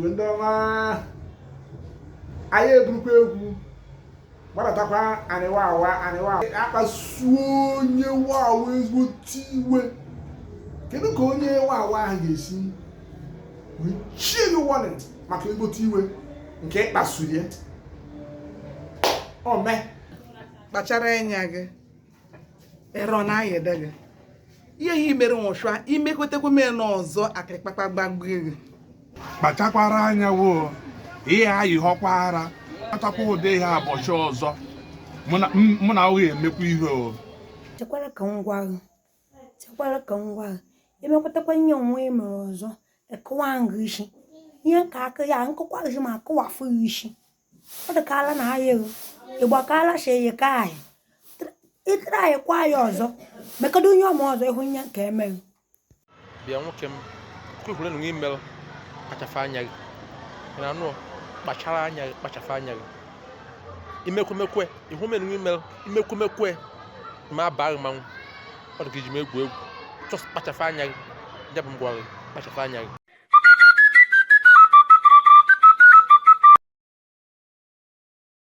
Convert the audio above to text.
Igbo ndị ọma, anyị eburukwa egwu gbadatakwa anịwawa anịwa akpasuo onye wawa ezigbote iwe. Kedu ka onye wawa ahụ ga-esi wee chie gị warning maka ezigbote iwe nke ị kpasuru ya? O mee. Kpachara anya gị, ịrọ na ayịda gị ihe ihe imere nwụchwa imekwetekwa mee n'ọzọ akịrịkpakpa gbagbuo gị. Kpachakwara anya wo ihe ayịghọkwa ara kpatakwa ụdị ihe abọchị ọzọ mụ na ahụ emekwa ihe o. Chekwara ka m gwa gị, chekwara ka m gwa gị, emekwatakwa ihe onwe ị mere ọzọ, ekụwa ngụ isi ihe nka aka ya nkụkwa gị ma akụwafụ ya isi. Ọ dị ka ala na aya gị ịgbakala si eyi ka anyị ịtara anyị kwa ya ọzọ mekedo onye ọma ọzọ ịhụ ihe nke emeghị. Bịa nwoke m kwekwere na email, kpachafa anya gị. Ị na-anụ? Kpachara anya gị, kpachafa anya gị. Imekwemekwe ihu menu email, imekwemekwe ma abaghị mmanwụ. Ọ dị ka iji m egwu egwu. Just kpachafa anya gị. Ya bụ m gwara gị, kpachafa anya gị.